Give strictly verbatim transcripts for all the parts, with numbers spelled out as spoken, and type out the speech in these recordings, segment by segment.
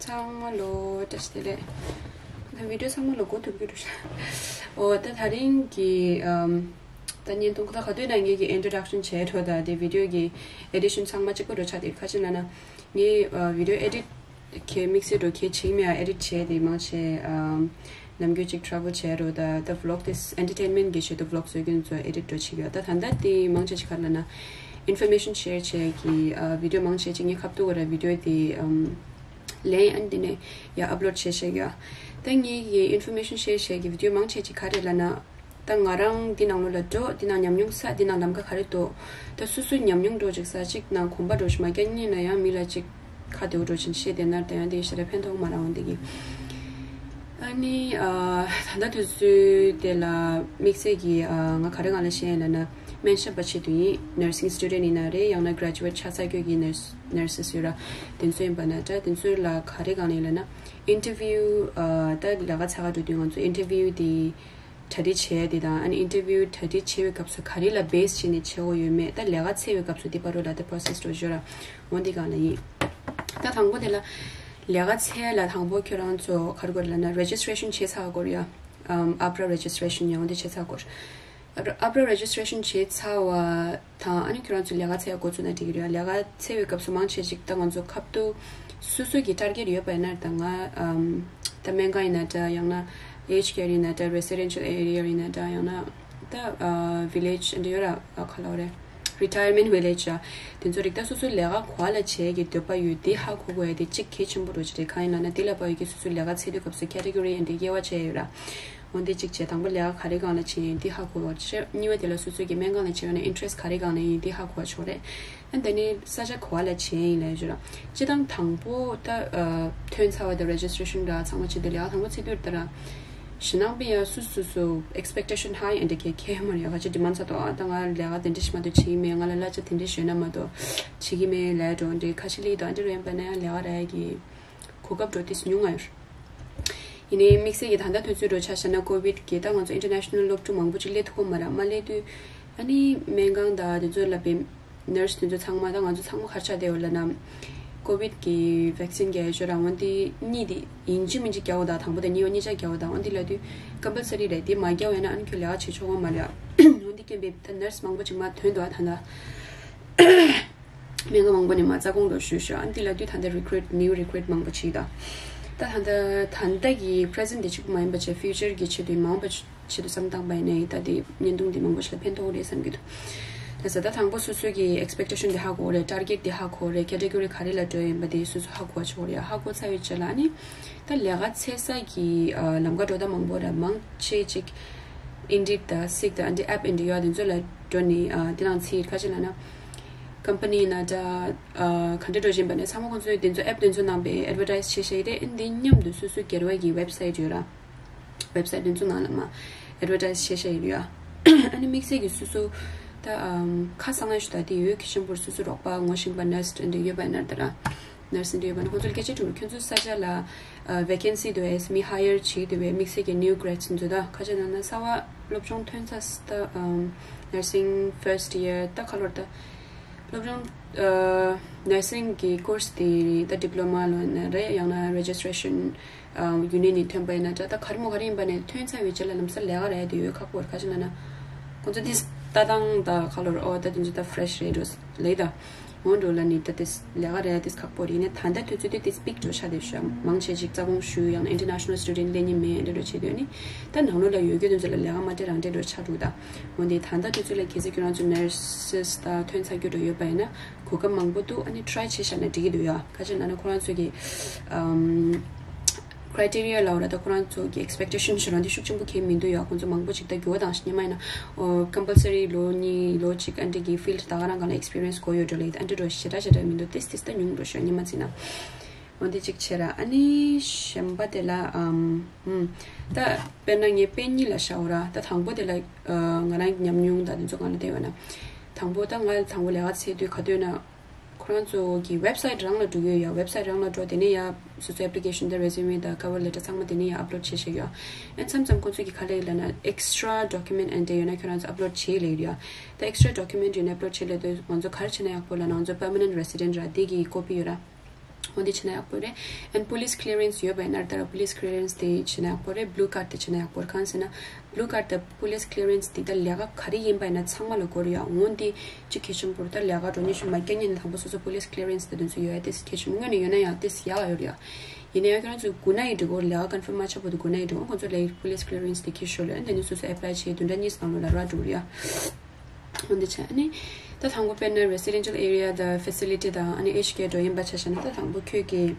ཚང་མ་ལོ་བཀྲ་ཤིས་བདེ་ལེགས། ད་བི་ཌིའོ་ཚང་མ་ལོ་གོ་ཐུབ་ཀྱི་འདུག་ཤག་འོ་ད་དེ་རིང་གི་ཨམ། ད་བརྙན་ཐུང་ད་ག་དུས་ན་ངེད་ཀྱི་ཨིན་ཊྲོ་ཌག་ཤན་བྱས་འགྲོ། ད་དེ་བི་ཌིའོ་གི་ཨེ་ཌི་ཤན་ཚང་མ་གཅིག་པ་འགྲོ་ཆགས་དེ་ཁ་ཆེ་ན་ན་ངས་ཨ་བི་ཌིའོ་ཨེ་ཌིཊ་གལ་དམིགས་བསལ་འགྲོ་གལ་བྱེད་མེད་ཨ་ཨེ་ཌིཊ་བྱས་དེ་མང་ཆེ་ཨམ། ནམ་རྒྱུན་གཅིག་ཊ་རེ་ཝལ་བྱས་འགྲོ། ད་ད་བི་ལོག་དེ་ཨེན་ཊར་ཊེན་མེན་གི་ཆེད་དུ་བི་ལོག་བཟོ་རྒྱུ་ཚོ་ཨེ་ཌིཊ་འགྲོ་བྱེད་ཀྱི་ཡོད། ད་ད་ལྟ་དེ་མང་ཆེ་ཆེ་ག་ལ་ན་ཨིན་ཕོར་མེ་ཤན་ཤེར་བྱས་ཀྱི་ཨ་བི་ཌིའོ་མང་ཆེ་ཆེ་ངས་ཁ་ཐུག་ག་ར་བི་ཌིའོ་དེ་ཨམ། ལེན་ཨན་དེ་ནས་ཡ་ཨབ་ལོཌ་བྱེད་བྱེད་ཡ། ད་ངེད་ཀྱི་ཨིན་ཕོར་མེ་ཤན་ཤེར་བྱེད་ཀྱི་བི་ཌིའོ་མང་ཆེ་ཆེ་ག་རེ་ལབ་ན། ད་ང་རང་འདི་ནང་ལོགས་ལ་འགྲོ། འདི་ནང་ཉམས་མྱོང་བསགས། འདི་ནང་ལམ་ཁ་ག་རེ་འདུག་ད་སོ་སོའི་ཉམས་མྱོང་འགྲོ་ཅིག་ས་ཅིག་ནང་གོམ་པ་འགྲོ་ཞིག་མ་རྒྱག་ཉིན་ན་ཡང་མི་ལ་ཅིག་ཁ་བདེ་བོ་འགྲོ་ཆེན་བཤད་བསྡད་ན་ད་ཡང་དེ་ཞེ་དྲག་ཕན་ཐོགས་མ་རང་འདི་གི། ཨ་ནི་ཨ་ད་ལྟ་དུས་ཚོད་དེ་ལ་དམིགས་བསལ་གྱི་ཨ་ང་ག་རེ་གང་ལ་བཤད་ཡིན་ལབ་ན་སྨན་ཞབས་པ་ཆེད་དུ་ཡིན། ནར་སིང་སི་ཊུ་ཌེན་ཊི་ཡིན་ན་རེད། ཡང་ན་གྷ་རེ་ཇུ་ཨེཊ་ཆགས་ཚར་རྒྱུ་གི་ནར་སི་ནར་སི་ཡོད་ར། དེ་ཚོ་ཡིན་པ་ན་ད་དེ་ཚོ་ལ་ག་རེ་གང་ལ་ཡིན་ལབ་ན་ཨིན་ཊར་བིའུ་ཨ་ད་ལས་ཀ་འཚོལ་ག་འགྲོ་དུས་ང་ཚོ་ཨིན་ཊར་བིའུ་དེ་གྲ་སྒྲིག་བྱས་དེ་དང་ཨ་ནི་ཨིན་ཊར་བིའུ་གྲ་སྒྲིག་བྱེད་པའི་སྐབས་སུ་ག་རེ་ལ་བེ་སི་བྱས་ནས་བྱེད་དགོས་ཡོད་མེད། ད་ལས་ཀ་འཚོལ་བའི་སྐབས་སུ་དེ་བར་དུ་ལ་ད་པོ་རོ་སེ་སི་འགྲོ་ཞོར་ར་འོ་འདི་གང་ལ་ཡིན། ད་དང་པོ་དེ་ལ་ལས་ཀ་འཚོལ་ལ་དང་པོ་ཁྱོད་རང་ཚོ་ག་རེ་དགོས་རེད་ལབ་ན་རེ་ཇི་སི་ཊི་རེ་ཤན་བྱས་ཚར་དགོས་རེད་ཡ། ཨམ་ཨབ་ར་རེ་ཇི་སི་ཊི་རེ་ཤན་ཡང་འོ་འདི་བྱས་ཚར་དགོས་རེད། ཨབ་ར་རེ་ཇི་སི་ཊི་རེ་ཤན་བྱས་ཚར་བ་དང་ཨ་ནི་ཁྱོད་རང་ཚོ་ལས་ཀ་འཚོལ་འགོ་ཚུགས་ན་འགྲིག་གི་རེད་ཡ། ལས་ཀ་འཚོལ་བའི་སྐབས་སུ་མང་ཆེ་ཅིག་ད་ང་ཚོ་ཁ་ཐུག་སོ་སོ་གི་ཊར་གེཊ་ཡོད་པ་ཡིན་ན་ད་ང་ཨམ། ད་སྨན་ཁང་ཡིན་ན་འདྲ། ཡང་ན་ཨེཇ་ཀེར་ཡིན་ན་འདྲ། རེ་སི་ཌེན་ཤལ་ཨེ་རི་ཡ་ཡིན་ན་འདྲ། ཡང་ན་ད་ཨ་ཝི་ལེཇ་འདི་ཡོད་ར། ཨ་ག་ལབ་རེད། རི་ཊ་ཡར་མེན་ཊི་ཝི་ལེཇ་ཡ། དེ་ཚོ་རིགས་ད་སོ་སོའི་ལས་ཀ་ག་ལ་བྱེད་ཀྱི་འདོད་པ་ཡོད་དེ་ཧ་གོ་དགོས་ཡ་དེ་གཅིག་གལ་ཆེན་པོ་འགྲོ་ཆེ་རེད། གང་ཡིན་ལབ་ན་དེ་ལ་བབ་ཡོད་ཀྱི་སོ་སོའི་ལས་ཀ་འཚོལ་དུས་སྐབས་སུ་ཁེ་ཊི་གོ་རི་ཨེན་ཌི་དབྱེ་བ་ཕྱེ་ཡོད་ར། འོ་འདི་གཅིག་བྱས་དང་པོ་ལས་ཀ་ག་རེ་སྒང་ལ་བྱེད་ཡིན་འདི་ཧ་གོ་བ་བྱས། གཉིས་པ་དེ་ལ་སོ་སོ་གི་སྨན་ཁང་ལ་བྱེད་ཡོད་ན་ཨིན་ཊི་རེ་སི་ག་རེ་སྒང་ལ་ཡིན་འདི་ཧ་གོ་བ་ཆོག་རེད། ཨ་འདི་ནི་ས་ཆ་ག་བ་ལ་བྱེད་ཡིན་ལབ་ཞུ་ར། སྤྱི་བཏང་དང་པོ་ད་ཨ་ཐོན་ཚར་བ་དང་རེ་ཇི་སི་ཊི་རེ་ཤན་འདྲ་ཚང་མ་བྱེད་དུས་ལས་ཀ་དང་པོ་ཚེ་དུས་ལྟར་ཞེད་སྣང་པི་ཡ་སུ་སུ་སུ་ཨེག་སི་པེག་ཊེ་ཤན་ཧའི་ཨེ་འདྲ་གལ་གལ་མ་རེད་ཡ། ག་ཅི་ཌི་མན་ཌི་ཚ་ཏོ་ཨ་ད་ང་ལས་ཀ་དེ་འདྲ་ཞིག་མ་གཏོགས་བྱེད་ཀྱི་མེད། ང་ལ་གླ་ཆ་དེ་འདྲ་ཞོན་ན་མ་གཏོགས་བྱེད་ཀྱི་མེད་ལབ་འགྲོ་འདྲེ་ཁ་ཤས་ལི་དང་འདྲ་རེད་པ་ན་ཡང་ལས་ཀ་རག་གི་གོ་སྐབས་འགྲོ་དུས་ཉུང་ང་ཡོད། ཡིན་ནའི་དམིགས་བསལ་གྱི་ད་ལྟ་དུས་ཚོད་འགྲོ་ཆ་བཞག་ན་ཀོ་བིཌ་གི་ད་ང་ཚོ་ཨིན་ཊར་ནེ་ཤ་ནལ་སློབ་ཕྲུག་མང་པོ་ཅིག་སླེབས་ཐུབ་ཀྱི་མ་རེད། མ་སླེབས་དུས་ཨ་ནི་སྨན་ཁང་དང་དེ་ཚོ་ལ་བའི་ནར་སི་དེ་ཚོ་ཚང་མ་ད་ང་ཚོ་ཚང་མ་ག་རེ་ཆགས་བསྡད་ཡོད་ལབ་ན་ཀོ་བིཌ་གི་ཝེག་སིན་རྒྱག་ཡ་ཞོར་རང་འོན་ཏེ་གཉིས་དེ་ཡིན་གཅིག་མིན་གཅིག་རྒྱག་དགོས། ད་དང་པོ་དང་གཉིས་པ་གཉིས་ཆ་རྒྱག་དགོས། ད་འོན་ཏེ་ལབ་དུས་ཀམ་པལ་སི་རི་རེད། དེ་མ་རྒྱག་པ་ཡིན་ན་ཨ་ནི་ཁྱོད་ལས་ཀ་བྱེད་ཆོག་གི་མ་རེད། འོན་ཏེ་རྐྱེན་པས་ད་ནར་སི་མང་པོ་ཅིག་མར་ཐོན་འདུག་ཨ་ད་ད། སྨན་ཁང་མང་པོ་ནས་མ་རྩ་དགོངས་རོགས་ཞུ་ཞུ། ཨ་འདི་ལ་དུས་ད་ལྟ་རི་ཀུ་རུ་ཊི་ནིའུ་རི་ཀུ་རུ་ཊི་མང་པོ་བྱེད་ད། ད་ད་ལྟ་ད་ལྟ་གི་པི་རེ་ཛེན་ཊི་དེ་གཅིག་པུ་མ་ཡིན་པ་བྱས་ཕིའུ་ཅར་གི་ཆེད་དུ་མང་པོ་ཆེད་དུ་བསམ་བཏང་པ་ཡིན་ནའི་ད་དེ་བརྙན་ཐུང་འདི་མང་པོ་ཞིག་ལ་ཕན་ཐོགས་རེད་བསམ་གྱི་འདུག་ད་ས་ད་དང་པོ་སོ་སོ་གི་ཨེག་སི་པེག་ཊེ་ཤན་དེ་ཧ་གོ་རེད། ཊར་གེཊ་དེ་ཧ་གོ་རེད། ཁེ་ཊི་གོ་རི་ག་རེ་ལ་འགྲོ་ཡིན་པ་དེ་སོ་སོ་ཧ་གོ་ཆོག་རེད། ཧ་གོ་ཚར་བའི་རྗེས་ལ་ཨ་ནི་ད་ལས་ཀ་འཚོལ་ས་གི་ལམ་ཁ་འགྲོ་ད་མང་པོ་རེད། མང་ཆེ་ཅིག་ཨིན་ཌིཌ་དང་སིག་དང་ཨ་འདི་ཨེབ་ཨིན་ཌི་ཡོད་དེ་ཚོ་ལ་འགྲོ་ནི་དེ་ནང་ཚིག་ཁ་ཅིག་ལ་ན། ཀམ་པ་ནི་ཡིན་ན་འདྲ། ཨ་ག་འདྲ་འགྲོ་བཞིན་པ་ནས་ཚང་མ་ཁོང་ཚོས་དེ་ཚོ་ཨེབ་དེ་ཚོ་ནང་པའི་ཨེཌ་ཝར་ཊའིཛ་བྱེད་བཞག་ཡོད་རེད། ཨ་འདི་མཉམ་དུ་སོ་སོའི་སྒེར་བ་གི་ཝེབ་སའིཊ་ཡོད་ར། ཝེབ་སའིཊ་དེ་ཚོ་ནང་ལ་མ་ཨེཌ་ཝར་ཊའིཛ་བྱེད་བཞག་ཡོད་རེད་ཡ། ཨ་ནི་དམིགས་བསལ་གྱི་སོ་སོ་ད་ཨམ་ཁ་གསང་ཡ་ཞུ་ད་དེ་ཡོད་ཁྱི་ཆེན་པོར་སོ་སོ་རོགས་པ་ངོ་ཤེས་པ་ནར་སི་འདྲ་ཡོད་པ་ཡིན་ན་ད་ར། ནར་སི་འདྲ་ཡོད་པ་ན་ཁོང་ཚོ་ལ་སྐད་ཆ་དྲིས། ཁྱོད་ཚོ་ས་ཆ་ལ་ཨ་ཝེ་ཀེན་སི་འདུག་གས། མི་ཧ་ཡར་བྱེད་འདུག་གས། དམིགས་བསལ་གྱི་ནིའུ་གྷ་རེ་ཌི་ཚོ་ད་ཁ་ཆེ་ན་ན་གསར་བ་སློབ་སྦྱོང་ཐོན་ཚར་ད་ཨམ་ནར་སིང་ཕར་སི་ཊི་ཡར་ད་ཁ་ལོར་ད། སློབ་སྦྱོང་ཨ་ནར་སིང་གི་ཀོར་སི་དེ་ད་ཌི་པི་ལོ་མ་ལོ་ན་རེད། ཡང་ན་རེ་ཇི་སི་ཊི་རེ་ཤན་ཨ་ཡུ་ནི་ཡན་ནས་ཐོན་པ་ཡིན་ན་འདྲ། ད་ག་རེ་མོ་ག་རེ་ཡིན་པ་ནས་ཐོན་ཚར་བའི་རྗེས་ལ་ལམ་སང་ལས་ཀ་རག་ཡ་དེ་ཡོད་ཁག་པོ་རེད། ཁ་ཆེ་ན་ན་ཁོང་ཚོ་དེ་ལྟ་སྟངས་ད་ཁ་ལོར་ཨོ་ད་དེ་ཚོ་ད་ཕི་རེ་ཤི་རེད་འགྲོ་ལེ་ད། འོན་འགྲོ་ལ་ནི་ད་དེ་ལས་ཀ་རག་ཡ་དེ་ཁག་པོ་རེད། ཡིན་ནའི་ད་ལྟ་དུས་ཚོད་དེ་དེ་པིག་འགྲོ་ཤག་དེ་ཤག་མང་ཆེ་ཅིག་རྩ་དགོངས་ཞུ་ཡང་ན་ཨིན་ཊར་ནེ་ཤ་ནལ་སི་ཊུ་ཌེན་ཊི་སླེབས་ཉིན་མེད་འདྲ་འགྲོ་བྱེད་དུས་ནི་ད་ནང་ལོགས་ལ་ཡོད་རྒྱུ་དེ་ཚོ་ལ་ལས་ཀ་མ་སྤྲད་རང་སྤྲད་འགྲོ་ཆགས་འདུག་ད་འོན་ཏེ་ད་ལྟ་དུས་ཚོད་ལ་གལ་སྲིད་ཁྱོད་རང་ཚོ་ནར་སི་ད་ཐོན་ཚར་རྒྱུ་འགྲོ་ཡོད་པ་ཡིན་ན་གོ་སྐབས་མང་པོ་འདུག་ཨ་ནི་ཊི་རའི་བྱས་བཞག་ན་འགྲིག་གི་འདུག་ཡ། ཁ་ཆེ་ན་ན་ཁོ་རང་ཚོ་གི་ཨམ། ཁི་རའི་ཊི་རི་ཡ་ལབ་ར་ད་ཁོ་རང་ཚོ་གི་ཨེག་སི་པེག་ཊེ་ཤན་ཞུ་རང་དེ་ཤུགས་ཆེན་པོ་གང་མི་འདུག་ཡ། ཁོང་ཚོ་མང་པོ་ཅིག་ད་འགྱུར་བ་བཏང་ཤག་སྔོན་མ་ཡིན་ན་ཨོ་ཀམ་པལ་སི་རི་ལོ་གཉིས་ལོ་གཅིག་ཨ་འདྲ་གི་ཕིལ་ཌི་ད་ག་རང་གང་ལ་ཨེག་སི་པི་རི་ཡན་སི་དགོས་ཡོད་འགྲོ་ལེ། ཨ་འདྲ་འགྲོ་ཞེ་དྲག་ཞེ་དྲག་མི་འདུག་ཏིས་ཏིས་ད་ཉུང་འགྲོ་ཤག་སྔོན་མ་བརྩིས་ན། འོ་འདི་གཅིག་བྱས་ར། ཨ་ནི་གཞན་པ་དེ་ལ་ཨམ་ཨམ་ད་དཔེར་ན་ངས་དཔེ་གཉིས་ལ་བཞག་འོ་ར། ད་དང་པོ་དེ་ལ་ཨ་ང་རང་གི་ཉམས་མྱོང་དང་དེ་ཚོ་གང་ལ་བལྟས་པ་ན། དང་པོ་ད་ང་དང་པོ་ལས་ཀ་འཚོལ་དུས་ག་དུས་ན། ཁོ་རང་ཚོ་གི་ཝེབ་སའིཊ་རང་ལ་འགྲོ་གི་ཡོད་ཡ། ཝེབ་སའིཊ་རང་ལ་འགྲོ་དེ་ནས་ཡ་སོ་སོའི་ཨེབ་ལི་ཀེ་ཤན་དང་རེ་ཟུ་མེ་དང་ཀ་བར་ལེ་ཊར་ཚང་མ་དེ་ནས་ཡ་ཨབ་ལོཌ་བྱེད་བཞག་ཡོད། ཨ་མཚམས་མཚམས་ཁོ་ཚོ་གི་ག་ལེ་ལབ་ན་ཨེག་སི་ཊྲ་ཌོ་ཀུ་མེན་ཊི་ཨེ་འདྲ་ཡོད་ན་ཁྱོད་རང་ཚོ་ཨབ་ལོཌ་བྱེད་ལབ་ཡོད་ཡ། ད་ཨེག་སི་ཊྲ་ཌོ་ཀུ་མེན་ཊི་ཡོད་ན་ཨབ་ལོཌ་བྱེད་ལབ་དུས་ང་ཚོ་ག་རེ་བྱས་ན་ཡག་པོ་ལབ་ན་ང་ཚོ་པར་མ་ནེན་ཊི་རེ་སི་ཌེན་ཊི་ར་དེ་གི་ཀོ་པི་ཡོད་ར། འོ་འདི་བྱས་ན་ཡག་པོ་རེད། And police clearance ཡོད་པ་ཡིན་ན་ད་ར་police clearance དེ་བྱས་ན་ཡག་པོ་རེད། Blue card དེ་བྱས་ན་ཡག་པོ་རེད། གང་ཟེར་ན་blue card དང་police clearance དེ་ད་ལས་ཀ་ག་རེ་ཡིན་པ་ཡིན་ན་ཚང་མ་ལ་དགོས་རེད་ཡ། འོ་འདི་གཅིག་གལ་ཆེན་པོ་རེད། ད་ལས་ཀ་འགྲོ་མཁན་ཞིག་མ་སྐྱེ་ཉིན་དང་པོ་སོ་སོ་police clearance དེ་དོན་ཚུལ་ཡོད་ཡ། དེ་གལ་ཆེན་པོ་དངོས་ནས་ཡོད་ན་ཡང་དེ་ཡག་ཡོད་རེད་ཡ། ཡིན་ན་ཡང་ཁྱོད་རང་ཚོས་དགོས་ན་ཡིན་འགྲིག་གོ། ལས་ཀ་confirm མ་ཆགས་བར་དུ་དགོས་ན་ཡིན་འགྲིག་གོ། ཁོང་ཚོ་ལས་police clearance དེ་འཁྱེར་ཤོག་ལབ། ཨ་ནི་དེ་ནི་སོ་སོ་apply བྱས་བདུན་ཕྲག་གཉིས་ནང་ལོགས་ལ་རག་འགྲོ་གི་རེད་ཡ། འོ་འདི་བྱས། ཨ་ནི་ད་དང་པོ་དཔེར་ན་residential area དང་facility དང་ཨ་ནི་aged care འགྲོ་ཡིན་པ་ཆ་བཞག་ན། ད་དང་པོ་ཁྱོད་ཀྱིས་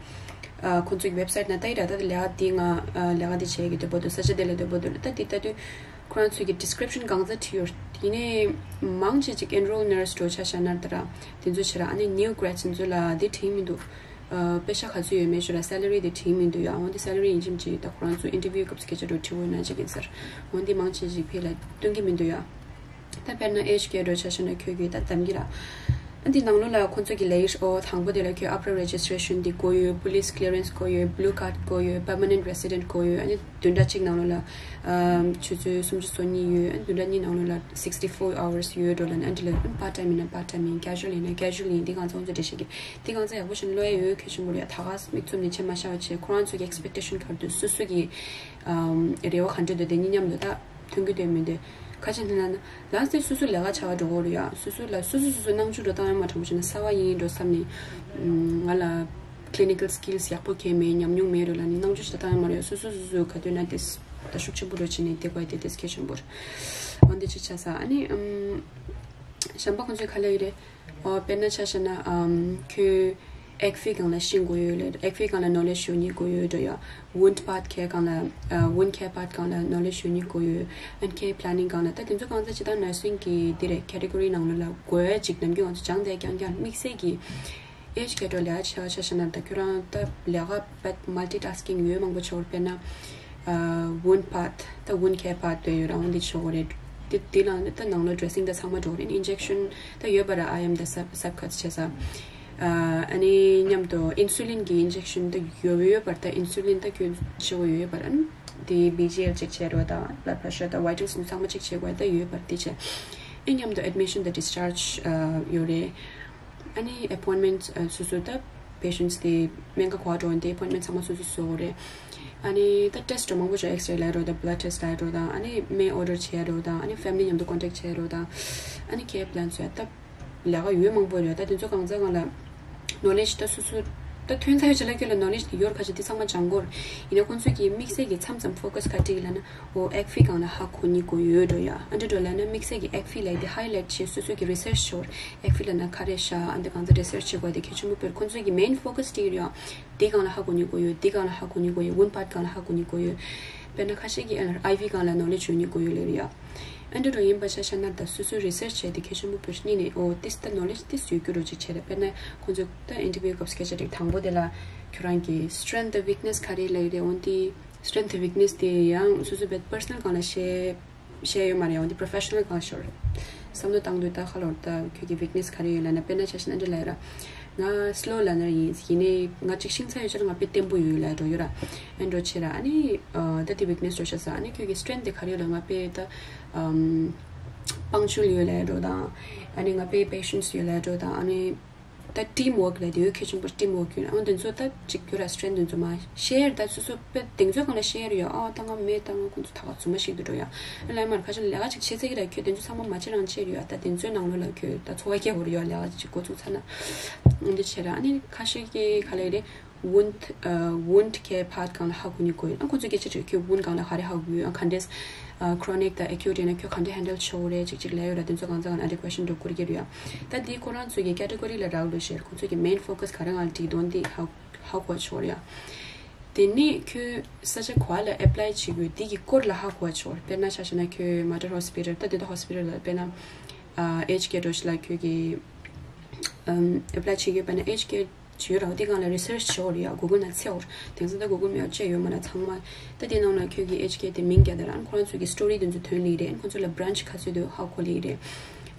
ཨ་ཁོང་ཚོ་གི་website ནང་ལྟ་ཡི་ར། ད་ལས་ཀ་འདི་ང་ཨ་ལས་ཀ་འདི་བྱེད་ཀྱི་འདོད་པ་འདུག་ས་ཆ་དེ་ལ་འདོད་པ་འདུག་ལབ། ད་འདི་ལྟ་དུས་ཁོ་རང་ཚོ་གི་description གང་ཙམ་བྲིས་ཡོད། ཡིན་ནའི་མང་ཆེ་ཅིག་enroll nurse འགྲོ་ཆ་བཞག་ན་ད་ར་དེ་ཚོ་བྱེད་ར། ཨ་ནི་new grads དེ་ཚོ་ལ་འདི་བྲིས་མི་འདུག་ཨ་པེ་ཤ་ག་ཚོད་ཡོད་མེད་ཞུ་ར། salary དེ་བྲིས་མི་འདུག་ཡ། འོ་འདི་salary ཡིན་གཅིག་མིན་གཅིག་ད་ཁོ་རང་ཚོ་interview སྐབས་སུ་སྐད་ཆ་འགྲོ་དྲི་བ་ཡོད་ན་གཅིག་ཡིན་ཟེར། འོ་འདི་མང་ཆེ་ཅིག་ཕེ་ལ་སྟོན་གྱི་མི་འདུག་ཡ། ད་དཔེར་ན་aged care འགྲོ་ཆ་བཞག་ན་ཁྱོད་ཀྱིས་ད་གདམ་གྱི་ར། ཨ་འདི་ནང་ལོགས་ལ་ཁོང་ཚོ་གི་ལས་ཨོ་དང་པོ་དེ་ལ་ཁྱོད་upper registration དེ་དགོས་ཡོད། police clearance དགོས་ཡོད། blue card དགོས་ཡོད། permanent resident དགོས་ཡོད། ཨ་ནི་བདུན་ཕྲག་གཅིག་ནང་ལོགས་ལ་ཨམ་ཆུ་ཚོད་སུམ་ཅུ་སོ་གཉིས་ཡོད། ཨ་ནི་བདུན་ཕྲག་གཉིས་ནང་ལོགས་ལ་sixty four hours ཡོད་འགྲོ་ལབ་ནས། ཨ་འདི་ལ་part time ཡིན་ན་part time ཡིན། casual ཡིན་ན་casual ཡིན། འདི་གང་ཚང་ཚོ་འགྲེལ་བཤད་ཀྱི་འདི་གང་ཚང་ཡག་པོ་ཞིག་ཀློག་ཡ་ཡོད། གལ་ཆེན་པོ་རེད། ད་ག་མིག་བཙུམ་ནས་མཆན་མ་བཞག་པ་བྱས། ཁོ་རང་ཚོ་གི་expectation ག་རེ་འདུག་སོ་སོ་གི་ཨམ་རེ་བ་ག་འདྲ་འདུག་དེ་གཉིས་མཉམ་དུ་ད་མཐུན་གྱི་འདུག་མི་འདུག་ག་ཅི་འདི་ན་ན་ལགས་སེ་སོ་སོ་ལས་ཀ་བྱ་བ་འགྲོ་གི་རེད་ཡ། སོ་སོ་ལ་སོ་སོ་སོ་སོ་སྣང་ཆུང་འགྲོ་བཏང་ཡ་མ་དྲང་པོ་བྱས་ན་གསར་པ་ཡིན་འགྲོ་བསམ་ནས་ང་ལ་clinical skills ཡག་པོ་གང་མེད། ཉམས་མྱོང་མེད་འགྲོ་ལབ་ནས་སྣང་ཆུང་ཞིག་བཏང་ཡ་མ་རེད་ཡ། སོ་སོ་སོ་སོ་ག་དུས་ན་དེ་ད་ཤུགས་ཆེན་པོ་འགྲོ་བྱས་ནས་དེ་དགོས་དེ་དེ་གལ་ཆེན་པོ་རེད། འོ་འདི་ཅིག་ཆགས་ས། ཨ་ནི་ཨམ། གཞན་པ་ཁོང་ཚོས་ག་ལབ་ཡོད་རེད། ཨོ་དཔེར་ན་ཆ་བཞག་ན་ཨམ་ཁྱོད་ཨེག་ཕི་སྒང་ལ་ཤེས་དགོས་ཡོད་ལབ། ཨེག་ཕི་སྒང་ལ་knowledge ཡོད་ནི་དགོས་ཡོད་འགྲོ་ཡ། wound part care སྒང་ལ་ཨ་wound care part སྒང་ལ་knowledge ཡོད་ནི་དགོས་ཡོད། and care planning སྒང་ལ། ད་དེ་ཚོ་གང་ཚ་ཇི་ལྟར་nursing གི་འདི་རེད། category ནང་ལོགས་ལ་དགོས་ཡ་ཅིག་ནམ་རྒྱུན་ང་ཚོ་སྦྱང་བསྡད་རྐྱང་རྐྱང་དམིགས་བསལ་གྱི་ཨེཇ་ཀེ་ཊི་ལ་ཆ་ཆ་བཞག་ན་ད་ཁྱོད་རང་ད་ལས་ཀ་བད་multitasking ཡོད་མང་པོ་ཆོག་དཔེར་ན་ཨ་wound part ད་wound care part དེ་ཡོད་རང་འདི་ཆོག་གི་རེད། དེ་དེ་ལ་ནི་ད་ནང་ལོགས་dressing ད་ཚང་མ་འགྲོ་གི་རེད། injection ད་ཡོད་པ་ར་ཨ་ཡེམ་ད་sub sub cuts བྱེད་ས། ཨ་ནི་མཉམ་དུ་insulin གི་injection ད་ཡོད་ཡོད་པར་ད་insulin ད་ཁྱོད་བྱེད་དགོས་ཡོད་ཡོད་པར། ཨ་ནི་དེ་བི་ཇི་ཨེལ་check བྱེད་རོགས་དང་blood pressure ད་vitals ནི་ཚང་མ་check བྱེད་དགོས་ད་ཡོད་པར་དེ་བྱས། ཨ་མཉམ་དུ་admission ད་discharge ཨ་ཡོད་རེད། ཨ་ནི་appointment ཨ་སོ་སོ་ད་patients དེ་སྨན་ཁང་ག་པར་འགྲོ་འདི་appointment ཚང་མ་སོ་སོས་བཟོ་དགོས་རེད། ཨ་ནི་ད་test མང་པོ་ཅིག X-ray ལབ་རོགས་དང་blood test ལབ་རོགས་དང་། ཨ་ནི་སྨན་order བྱེད་རོགས་དང་། ཨ་ནི་family མཉམ་དུ་contact བྱེད་རོགས་དང་། ཨ་ནི་care plan བཟོ་ཡ་ད་ལས་ཀ་ཡོད་མང་པོ་རེད། ད་དེ་ཚོ་གང་ཚང་གང་ལ་knowledge ད་སོ་སོ་ད་ཐོན་ཚར་ཡོད་ཅེ་ལ་ཁྱོད་ལ་knowledge དེ་ཡོད་ར། ཁ་ཅིག་དེ་ཚང་མ་སྦྱང་དགོས་རེད། ཡིན་ན་ཁོང་ཚོས་ཀྱི་དམིགས་བསལ་གྱི་མཚམས་མཚམས་focus ག་ཅིག་ལབ་ན། ཨོ་ཨེག་ཕི་སྒང་ལ་ཧ་གོ་ནི་དགོས་ཡོད་འགྲོ་ཡ། ཨ་འདྲ་འགྲོ་ལབ་ན་དམིགས་བསལ་གྱི་ཨེག་ཕི་ལབ་དེ་highlight བྱས་སོ་སོ་གི་research བྱེད་དགོས་རེད། ཨེག་ཕི་ལབ་ན་ག་རེ་ཤག་ཨ་འདི་གང་ཚ་research བྱེད་དགོས་དེ་གལ་ཆེན་པོ་དཔེར་ཁོང་ཚོ་གི་main focus དེ་ཡོད་ཡ། དེ་སྒང་ལ་ཧ་གོ་ནི་དགོས་ཡོད། དེ་སྒང་ལ་ཧ་གོ་ནི་དགོས་ཡོད། wound part སྒང་ལ་ཧ་གོ་ནི་དགོས་ཡོད། དཔེར་ན་ཁ་ཤས་ཀྱི་ཨ་ཨའི་ཝི་སྒང་ལ་knowledge ཡོད་ནི་དགོས་ཡོད་ལབ་ཡ། ཨ་འདྲ་འགྲོ་ཡིན་པ་ཆ་བཞག་ན་ད་སོ་སོའི་research བྱས་དེ་གལ་ཆེན་པོ་དཔེར་གཉིས་ནས་ཨོ་ཏིས་ད་knowledge ཏིས་ཡོད་རྒྱུ་རོ་ཅིག་བྱས་རེད། དཔེར་ན་ཁོང་ཚོས་ད་interview སྐབས་སྐད་ཆ་དྲིས་དང་པོ་དེ་ལ་ཁྱོད་རང་གི་strength weakness ག་རེ་ལབ་ཡོད་རེད། འོན་ཏེ་strength weakness དེ་ཡང་སོ་སོ་བེད་personal སྒང་ལ་བཤད་བཤད་ཡོད་མ་རེད། འོན་ཏེ་professional སྒང་ཤོར་བསམ་བློ་བཏང་དུས་ད་ཁ་ལོར་ད་ཁྱོད་ཀྱི་weakness ག་རེ་ཡོད་ལབ་ན། དཔེར་ན་ཆ་བཞག་ན་འདི་ལ་ཡོད་ར། ང་slow learner ཡིན། ཡིན་ནའི་ང་ཅིག་ཤེས་ཚར་ཡོད་ཆ་ལ་ང་དཔེ་བརྟན་པོ་ཡོད་ལབ་འགྲོ་ཡོད་ར། ཨ་འགྲོ་བྱེད་ར། ཨ་ནི་ད་དེ་weakness འགྲོ་ཤག་ས། ཨ་ནི་ཁྱོད་ཀྱི་strength དེ་ག་རེ་ཡོད་ལབ་ང་དཔེ་ད་punctual ཡོད་ལབ་འགྲོ་དང་། ཨ་ནི་ང་དཔེ་patience ཡོད་ལབ་འགྲོ་དང་། ཨ་ནི་ད་team work ལབ་དེ་ཡོད་གལ་ཆེན་པོ་team work ཡོད། ཨ་འདི་ཚོ་ད་ཅིག་ཡོད་ར། strength འདི་ཚོ་མ་share ད་སོ་སོ་དཔེ་དེང་ཚོད་གང་ལ་share ཡོད། ཨ་ད་ང་མེད་ད་ང་ཁོང་ཚོ་ད་ག་ཚོད་མ་ཞིག་ཏུ་འགྲོ་ཡ། ཨ་ལས་མར་ཁ་ཤས་ལས་ཀ་ཅིག་བྱེད་ཚེ་གི་ར་ཁྱོད་དེ་ཚོ་ཚང་མ་མ་བྱེད་རང་བྱེད་ཡོད། ཨ་ད་དེ་ཚོའི་ནང་ལོགས་ལ་ཁྱོད་ད་འཚོ་བ་སྐྱེལ་དགོས་རེད་ཡ། ལས་ཀ་ཅིག་འགོ་བཙུགས་ཚར་ན་འདི་བྱེད་ར། ཨ་ནི་ཁ་ཤས་ཀྱིས་ག་ལས་རེད། wound ཨ་wound care part སྒང་ལ་ཧ་གོ་ནི་དགོས་ཡོད། ཨ་ཁོང་ཚོ་སྐད་ཆ་དྲིས་ཁྱོད་wound སྒང་ལ་ག་རེ་ཧ་གོ་ཡོད། ཨ་ག་འདྲས་ཨ་chronic དང་acute ཡིན་ན་ཁྱོད་ག་འདྲས་handle བྱེད་དགོས་རེད། ཅིག་ཅིག་ལས་ཡོད་ར། དེ་ཚོ་གང་ཚང་གང་ལ་ཨ་འདྲས་question འགྲོ་དགོས་ཀྱི་རེད་ཡ། ད་འདི་ཁོ་རང་ཚོ་གི་category ལ་རག་ལུགས་ཤེར་ཁོང་ཚོ་གི་main focus ག་རེ་སྒང་ལ་དྲིས་དོན་འདི་ཧ་ཧ་གོ་ཆོག་རེད་ཡ། དེ་ནས་ཁྱོད་ས་ཆ་ག་ལ་apply བྱེད་དགོས་འདི་གི་སྐོར་ལ་ཧ་གོ་ཆོག་དཔེར་ན་ཆ་བཞག་ན་ཁྱོད་Mater Hospital ད་དེ་ད་hospital ལ་དཔེར་ན་ཨ་aged care འགྲོ་ཞིག་ལ་ཁྱོད་ཀྱི་ཨམ་apply བྱེད་དགོས་པ་ན་aged care བྱེད་རོགས་དེ་སྒང་ལ་research བྱེད་དགོས་རེད་ཡ། Google ནང་འཚོལ་དགོས་རེད། དེང་སང་ད་Google མེད་པ་ཅི་ཡོད་མ་རེད། ཚང་མ་ད་དེ་ནང་ལ་ཁྱོད་ཀྱི་aged care དེ་མིང་རྒྱག་དང་། ཨ་ཁོ་རང་ཚོ་གི་story དེ་ཚོ་ཐོན་ལེ་རེད། ཨ་ཁོ་ཚོ་ལ་branch ག་ཚོད་འདུག་ཧ་གོ་ལེ་རེད།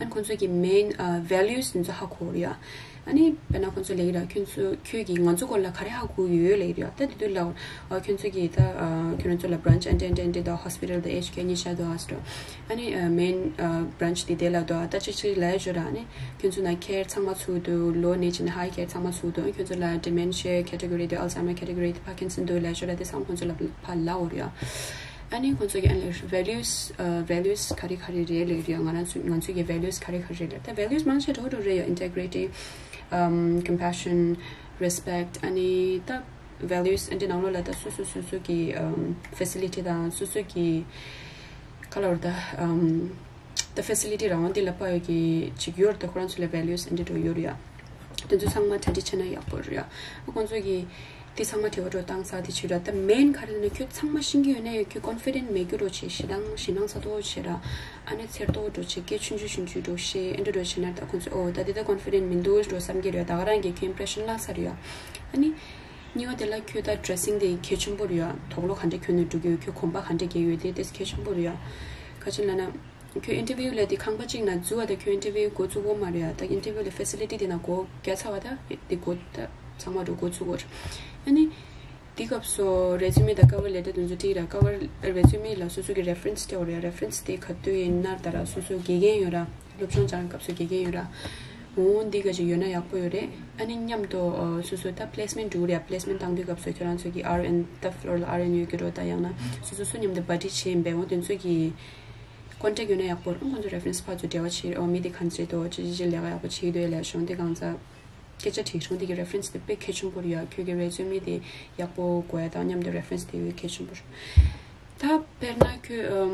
ཨ་ཁོ་ཚོ་གི་main ཨ་values དེ་ཚོ་ཧ་གོ་རེད་ཡ། ཨ་ནི་དཔེར་ན་ཁོང་ཚོ་ལབ་ཀྱི་རེད། ཁྱོད་ཚོ་ཁྱོད་ཀྱིས་ང་ཚོ་སྐོར་ལ་ག་རེ་ཧ་གོ་ཡོད་ལབ་ཀྱི་རེད། ད་དེ་དུས་ལ་ཨ་ཁྱོད་ཚོ་གིས་ད་ཨ་ཁྱོད་རང་ཚོ་ལ་branch འདི་འདི་འདི་འདི་དང་hospital དང་aged care གཉིས་ཆ་དང་ཨ་སི་ཏྲོ། ཨ་ནི་ཨ་main ཨ་branch དེ་དེ་ལ་དང་ད་ཅིག་ཅིག་ལབ་ཡ་ཞོར་ར། ཨ་ནི་ཁྱོད་ཚོ་ན་care ཚང་མ་ཚུགས་འདུག་ལོ་ནས་བྱས་ནས་high care ཚང་མ་ཚུགས་འདུག་ཁྱོད་ཚོ་ལ་dementia category དང་Alzheimer category དང་Parkinson འདུག་ལབ་ཞོར་ར། དེ་ཚང་མ་ཁོང་ཚོ་ལ་ཕར་ལབ་འོ་རེད་ཡ། ཨ་ནི་ཁོང་ཚོ་གི་ཨ་ནི་values ཨ་values ག་རེ་ག་རེ་རེད་ལབ་ཀྱི་རེད་ཡ། ང་རང་ཚོ་ང་ཚོ་གི་values ག་རེ་ག་རེ་རེད་ལབ། ད་values མང་ཆེ་འགྲོ་འགྲོ་རེད་ཡ། integrity ཨམ་compassion respect ཨ་ནི་ད་values ཨ་འདི་ནང་ལོགས་ལ་ད་སོ་སོ་སོ་སོ་གི་ཨམ་facility དང་སོ་སོ་གི་ག་ལབ་ར་ད་ཨམ་ད་facility རང་དབང་འདི་ལ་དཔག་ཡོད་ཀྱི་ཅིག་ཡོད་རེད། ད་ཁོ་རང་ཚོ་ལ་values ཨ་འདི་འགྲོ་ཡོད་རེད་ཡ། དེ་ཚོ་ཚང་མ་གྲ་སྒྲིག་བྱས་ན་ཡག་པོ་རེད་ཡ། ཁོང་ཚོ་གི་དེ་ཚང་མ་དྲི་བ་དྲི་བ་བཏང་ཚར་དེ་བྱས་ར། ད་main ག་རེ་ལབ་ན་ཁྱོད་ཚང་མ་ཤེས་ཀྱི་ཡོད་ན་ཡང་ཁྱོད་confident མེད་རྒྱུ་འགྲོ་བྱེད། ཞེ་སྡང་ཞེད་སྣང་ཚ་ཏོག་བྱེད་ར། ཨ་ནི་འཚེར་ཏོག་འགྲོ་བྱེད། སྐད་ཆུང་ཆུང་ཆུང་ཆུང་འགྲོ་བཤད། ཨེ་འདྲ་འགྲོ་བྱེད་ན་ད་ཁོང་ཚོས་ཨོ་ད་དེ་ད་confident མི་འདུག་འགྲོ་བསམ་གྱི་རེད། ད་ག་རང་གིས་ཁྱོད་impression བརླག་ཚར་རེད་ཡ། ཨ་ནི་གཉིས་པ་དེ་ལ་ཁྱོད་ད་dressing དེ་གལ་ཆེན་པོ་རེད་ཡ། དུག་ལོག་ག་འདྲ་གྱོན་ནས་འགྲོ་གི་ཡོད། ཁྱོད་གོམ་པ་ག་འདྲ་རྒྱག་ཡོད། དེ་དེ་གལ་ཆེན་པོ་རེད་ཡ། ག་ཅི་ལབ་ན། ཁྱོད་interview ལ་དེ་ཁང་པ་གཅིག་ན་འཛུལ་བ་དང་ཁྱོད་interview འགོ་བཙུགས་ཡོད་མ་རེད་ཡ། ད་interview ལ་facility དེ་ན་འགོ་རྒྱག་ཚར་བ་ད་དེ་འགོ་ད་ཚང་མ་འགྲོ་འགོ་བཙུགས་ཡོད་རེད། ཨ་ནི་དེ་སྐབས་སུ་resume དང་cover letter དེ་ཚོ་བྲིས་ར། cover resume ལ་སོ་སོ་གི་reference སྤྲད་ཡོད་རེད། reference དེ་ག་དུས་ཡིན་ན་ད་ར་སོ་སོ་དགེ་རྒན་ཡོད་ར། སློབ་སྦྱོང་སྦྱང་སྐབས་སུ་དགེ་རྒན་ཡོད་ར། འོ་འདི་ག་ཅིག་ཡོད་ན་ཡག་པོ་ཡོད་རེད། ཨ་ནི་མཉམ་དུ་ཨ་སོ་སོ་ད་placement འགྲོ་གི་རེད་ཡ། placement བཏང་དུས་སྐབས་སུ་ཁྱོད་རང་ཚོ་གི་RN ད་floor ལ་RN ཡོད་ཀྱི་རེད། ད་ཡང་ན་སོ་སོ་སུ་མཉམ་དུ་buddy བྱས་ཡིན་པས་འོ་དེ་ཚོ་གི་contact ཡོད་ན་ཡག་པོ་རེད། ཁོང་ཚོ་reference ཕར་ཚུར་འབྲེལ་བ་བྱེད། ཨོ་མི་དེ་གང་བྱེད་དོ་ཅི་ཅི་ཅི་ལས་ཀ་ཡག་པོ་བྱེད་ཀྱི་འདུག་ལབ་གཞུང་དེ་གང་ཚ་སྐད་ཆ་དྲིས་གཞུང་དེ་གི་reference དེ་དཔེ་གལ་ཆེན་པོ་རེད་ཡ། ཁྱོད་ཀྱི་resume དེ་ཡག་པོ་དགོས་ཡ་དང་མཉམ་དུ་reference དེ་ཡོད་གལ་ཆེན་པོ་རེད། ད་དཔེར་ན་ཁྱོད་ཨམ་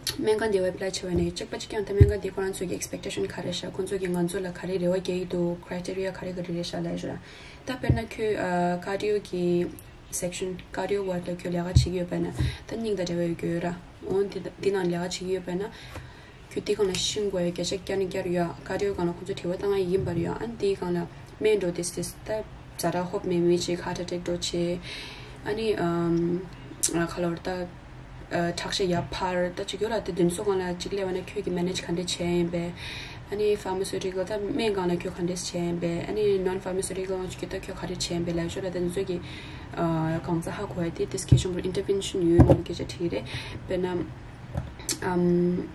སྨན་ཁང་དེ་apply བྱས་པ་ནས་གཅིག་པ་གཅིག་རྐྱང་ད་སྨན་ཁང་དེ་ཁོ་རང་ཚོ་གི་expectation ག་རེ་ཤག་ཁོང་ཚོ་གི་ང་ཚོ་ལ་ག་རེ་རེ་བ་རྒྱག་གི་འདུག criteria ག་རེ་ག་རེ་རེད་ཤག་ལབ་ཤོད་ར། ད་དཔེར་ན་ཁྱོད་ཨ་cardio གི section cardio ward ལ་ཁྱོད་ལས་ཀ་བྱེད་ཀྱི་ཡོད་པ་ན་ད་སྙིང་དང་འབྲེལ་བ་ཡོད་ཀྱི་ཡོད་ར། འོ་འདི་འདི་ནང་ལས་ཀ་བྱེད་ཀྱི་ཡོད་པ་ན་ཁྱོད་དེ་སྒང་ལ་ཤེས་དགོས་ཡ་བརྒྱ་ཆ་བརྒྱ་ནས་བརྒྱ་རེད་ཡ། cardio སྒང་ལ་ཁོང་ཚོ་དྲི་བ་བཏང་ཡ་ཡིན་པ་རེད་ཡ། ཨ་ནི་དེའི་སྒང་ལ་སྨན་འགྲོ་ཏིས་ཏིས་ད་ཛ་དྲག་ཧོབ་མེད་མི་ཅིག heart attack འགྲོ་བྱེད། ཨ་ནི་ཨམ་ཨ་ག་ལབ་ར་ད་ཨ་ཁྲག་ཤེད་ཡར་འཕར་ད་ཅིག་ཡོད་ལ། དེ་དེ་ཚོ་སྒང་ལ་ཅིག་སླེབས་པ་ན་ཁྱོད་ཀྱིས་manage ག་འདྲས་བྱས་ཡིན་པས། ཨ་ནི་pharmaceutical ད་སྨན་སྒང་ལ་ཁྱོད་ག་འདྲས་བྱས་ཡིན་པས། ཨ་ནི་non pharmaceutical ཅིག་ད་ཁྱོད་ག་རེ་བྱས་ཡིན་པས་ལབ་ཤོད་ལ། དེ་ཚོ་གི་ཨ་གང་ཚ་ཧ་གོ་ཡ་དེ་དེ་སྐད་ཆེན་པོ་intervention ཡོད་མ་ཡོད་སྐད་ཆ་དྲིས་རེད། དཔེར་ན་ཨམ།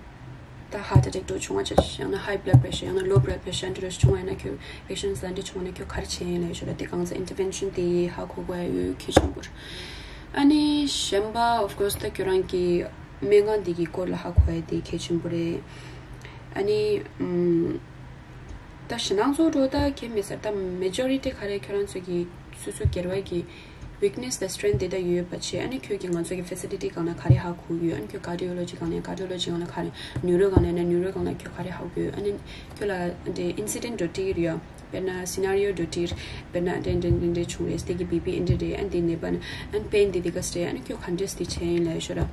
ད་heart attack འདྲ་བྱུང་བ་ཅག་ཡང་ན་high blood pressure ཡང་ན་low blood pressure འདྲ་བྱུང་བ་ཡིན་ན་ཁྱོད་patients ལ་འདྲ་བྱུང་བ་ན་ཁྱོད་ག་རེ་བྱས་ཡིན་ལབ་ཞུ་ལ། དེ་གང་ཚ་intervention དེ་ཧ་གོ་དགོས་ཡ་ཡོད་གལ་ཆེན་པོ་རེད། ཨ་ནི་གཞན་པ་of course ད་ཁྱོད་རང་གི་སྨན་ཁང་འདི་གི་སྐོར་ལ་ཧ་གོ་ཡ་དེ་གལ་ཆེན་པོ་རེད། ཨ་ནི་ཨམ། ད་ཞེད་སྣང་ཚོ་འགྲོ་ད་གལ་མེད་ས། ད་majority ག་རེ་ཁྱོད་རང་ཚོ་གི་སོ་སོ་སྒེར་བ་གི་weakness དང་strength དེ་ད་ཡོད་པ་བྱས། ཨ་ནི་ཁྱོད་ཀྱིས་ང་ཚོ་གི་facility སྒང་ལ་ག་རེ་ཧ་གོ་ཡོད། ཨ་ནི་ཁྱོད་cardiology སྒང་ལ་cardiology སྒང་ལ་ག་རེ་neuro སྒང་ལ་ཡིན་ན་neuro སྒང་ལ་ཁྱོད་ག་རེ་ཧ་གོ་ཡོད། ཨ་ནི་ཁྱོད་ལ་འདི་incident འགྲོ་དྲིས་ཡོད་ཡ། དཔེར་ན་scenario འགྲོ་དྲིས། དཔེར་ན་འདྲེ་འདྲེ་འདྲེ་འདྲེ་བྱུང་རེད། དེ་གི་B P འདི་འདྲེ་རེད། ཨ་ནི་དེ་ནད་པ་ནི་ཨ་ནི་pain འདི་འདི་ག་སེ་རེད། ཨ་ནི་ཁྱོད་ག་འདྲས་འདི་བྱས་ཡིན་ལབ་ཡ་ཤོད་ར།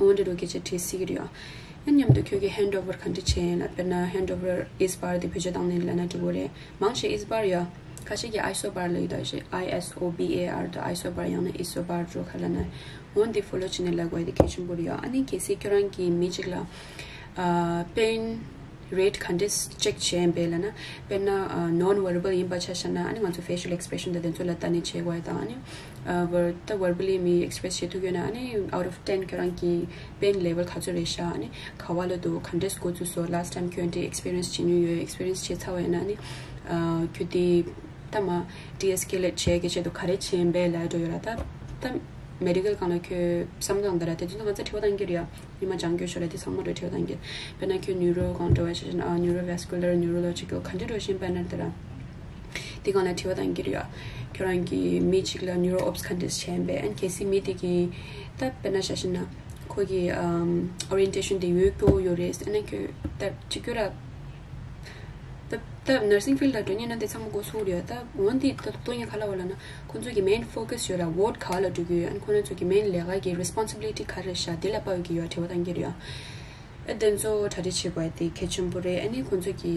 འོ་འདྲ་འགྲོ་སྐད་ཆ་དྲིས་སྲིད་ཀྱི་རེད་ཡ། ཨ་ནི་མཉམ་དུ་ཁྱོད་ཀྱི་hand over ག་འདྲས་བྱས་ཡིན་ལ། དཔེར་ན་hand over is bar དེ་བེད་སྤྱོད་བཏང་ནས་ལབ་ན་འགྲིག་གི་རེད། མང་ཆེ་is bar ཡ། ཁ་ཤས་ཀྱིས iso bar ལབ་ཡོད་ད། ཞེས་I S O B A R དང་iso bar ཡང་ན iso bar འགྲོ་ག་ལབ་ན། འོ་འདི་follow བྱས་ནས་ལབ་དགོས་དེ་གལ་ཆེན་པོ་རེད་ཡ། ཨ་ནི་གལ་སྲིད་ཁྱོད་རང་གིས་མི་གཅིག་ལ་ཨ་pain rate ག་འདྲས་check བྱས་ཡིན་པས་ལབ་ན། དཔེར་ན་ཨ་non verbal ཡིན་པ་ཆ་བཞག་ན། ཨ་ནི་ང་ཚོ་facial expression དང་དེ་ཚོ་ལ་ལྟ་ནས་བྱེད་དགོས་ཡ་དང་། ཨ་ནི་ཨ་ver- ད་verbally མི་express བྱེད་ཐུབ་ཡོད་ན། ཨ་ནི་out of ten ཁྱོད་རང་གི་pain level ག་ཚོད་རེད་ཤག་ཨ་ནི་ག་བ་ལ་འདུག་ག་འདྲས་འགོ་བཙུགས་སོང་། last time ཁྱོད་འདི་experience བྱེད་མྱོང་ཡོད། experience བྱས་ཚར་བ་ཡིན་ན་ཨ་ནི་ཨ་ཁྱོད་འདི་ད་མ་de-escalate བྱེད་ཀྱི་ཆེད་དུ་ག་རེ་བྱས་ཡིན་པས་ལབ་འགྲོ་ཡོད་ར། ད་ད་medical སྒང་ལ་ཁྱོད་བསམ་སྟངས་འདི་ར་དེ་ཚོ་ང་ཚོ་དྲི་བ་བཏང་གི་རེད་ཡ། ཉི་མ་སྦྱང་རྒྱུ་ཤོར་ར་དེ་ཚང་མ་འགྲོ་དྲི་བ་བཏང་གི། དཔེར་ན་ཁྱོད་neuro སྒང་འགྲོ་བ་ཞིག་ཨ་neurovascular neurological ག་འདྲས་འགྲོ་བཞིན་པ་ན་དེ་ར། དེ་སྒང་ལ་དྲི་བ་བཏང་གི་རེད་ཡ། ཁྱོད་རང་གི་མི་གཅིག་ལ་neuro obs ག་འདྲས་བྱས་ཡིན་པས། ཨ་ནི་གལ་སྲིད་མི་དེ་གི་ད་དཔེར་ན་ཆ་བཞག་ན་ཁོ་གི་ཨམ་orientation དེ་ཡོད་སྐྱོ་ཡོད་རེད། ཨ་ནི་ཁྱོད་ད་གཅིག་གྱུར་ར་ད་ད་nursing field ལ་འགྲོ་མཁན་ན་དེ་ཚང་མ་མགོ་ཚོས་རེད་ཡ། ད་འོན་ཏེ་ད་དོན་ཡིན་ག་ལབ་པ་ལབ་ན་ཁོ་ཚོ་གི་main focus ཡོད་ར་ward ག་བ་ལ་འགྲོ་གི་ཡོད། ཨ་ནི་ཁོ་ཚོ་གི་main ལས་ཀ་གི་responsibility ག་རེ་རེད་ཤག་དེ་ལ་དཔག་ཡོད་ཀྱི་ཡོད་དྲི་བ་བཏང་གི་རེད་ཡ། ཨ་དེ་ཚོ་གྲ་སྒྲིག་བྱེད་དགོས་དེ་གལ་ཆེན་པོ་རེད། ཨ་ནི་ཁོང་ཚོ་གི་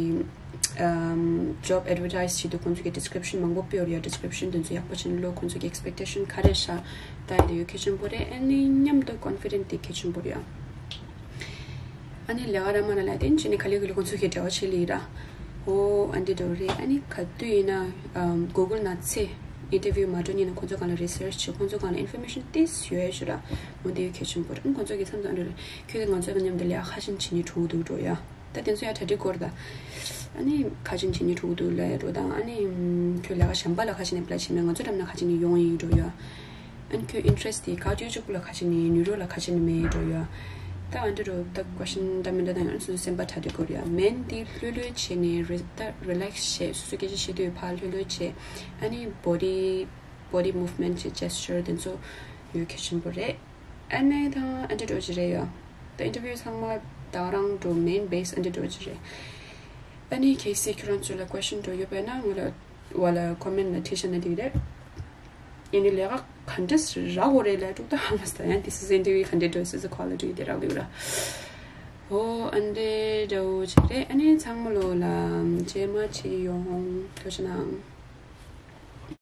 ཨམ་job advertise བྱེད་དུས་ཁོང་ཚོ་གི་description མང་པོ་སྤེལ་ཡོད་རེད་ཡ། description དེ་ཚོ་ཡག་པོ་བྱས་ནས་ཀློག་ཁོང་ཚོ་གི་expectation ག་རེ་ཤག་ལྟ་ཡ་དེ་ཡོད་གལ་ཆེན་པོ་རེད། ཨ་ནི་མཉམ་དུ་confident དེ་གལ་ཆེན་པོ་རེད་ཡ། ཨ་ནི་ལས་ཀ་ར་མ་ར་ལ་དེ་ནི་ཁ་ལི་ཁ་ལི་ཁོང་ཚོ་གི་འབྲེལ་བ་བྱེད་ལི་ར། ཨོ་ཨ་འདྲ་འདྲ་བོ་རེད། ཨ་ནི་ག་དུས་ཡིན་ན་ཨམ་Google་ནང་ཚེ་interview་མ་འགྲོ་ཉིན་ན་ཁོང་ཚོ་སྒང་ལ་research་བྱེད། ཁོང་ཚོ་སྒང་ལ་information་ཏིས་ཡོད་ཞུ་ར། འོ་འདི་ཡོད་གལ་ཆེན་པོ་རེད། ཨ་ཁོང་ཚོ་གི་མཚམས་དང་འགྲོ་རེད། ཁྱོད་ཀྱིས་ང་ཚོ་དང་མཉམ་དུ་ལས་ཀ་ཁ་ཤས་བྱེད་སྙིང་བྲོ་གི་འདུག་འགྲོ་ཡ། ད་དེ་ཚོ་ཡ་གྲ་སྒྲིག་སྐོར་ད། ཨ་ནི་ཁ་ཆེན་བྱེད་སྙིང་འདོད་འདུག་ལབ་ཡ་འགྲོ་དང་། ཨ་ནི་ཁྱོད་ལས་ཀ་གཞན་པ་ལ་ཁ་ཆེན་apply་བྱེད་མེད། ང་ཚོ་འགྲམ་ན་ཁ་ཆེན་ཡོང་ཡིན་འགྲོ་ཡ། ཨ་ནི་ཁྱོད་interest་དེ་cardio་གཅིག་པུ་ལ་ཁ་ཆེན་ཡིན། neuro་ལ་ཁ་ཆེན་མེད་འགྲོ་ཡ། ད་ཨ་འདྲ་འགྲོ་ད་question་འདྲ་མི་འདྲ་དང་ཡང་སོ་སོ་སེམས་པ་གྲ་སྒྲིག་སྐོར་ཡ། main་དེ་ལྷོད་ལྷོད་བྱས་ནས་རེ་ད་relax་བྱས། སོ་སོ་སྐད་ཆ་བཤད་དུས་ཕར་ལྷོད་ལྷོད་བྱས། ཨ་ནི་body body movement་བྱས། gesture་དེ་ཚོ་ཡོད་གལ་ཆེན་པོ་རེད། ཨ་ནི་ད་ཨ་འདྲ་འགྲོ་ཅི་རེད་ཡ། ད་interview་ཚང་མ་ད་རང་འགྲོ་main base་ཨ་འདྲ་འགྲོ་ཅི་རེད། ཨ་ནི་གལ་སྲིད་ཁྱོད་རང་ཚོ་ལ་question་འགྲོ་ཡོད་པ་ན་ང་ལ་བ་ལ་comment་ལ་བྲིས་བཞག་ན་འགྲིག་རེད། ཡིན་ནའི་ལས་ཀ་ག་འདྲས་རག་དགོས་རེད་ལ་འགྲོ་ད་ཧ་མ་སྟ་ཡང་this is interview་ག་འདྲས་འགྲོ་སོ་སོ་quality་དེ་རག་ལུགས་ར། ཨོ་ཨ་འདྲ་འདྲ་བོ་ཅི་རེད། ཨ་ནི་ཚང་མ་ལོ་ལ་རྗེས་མ་བྱེད་ཡོང་། ཐུགས་རྗེ་གནང་།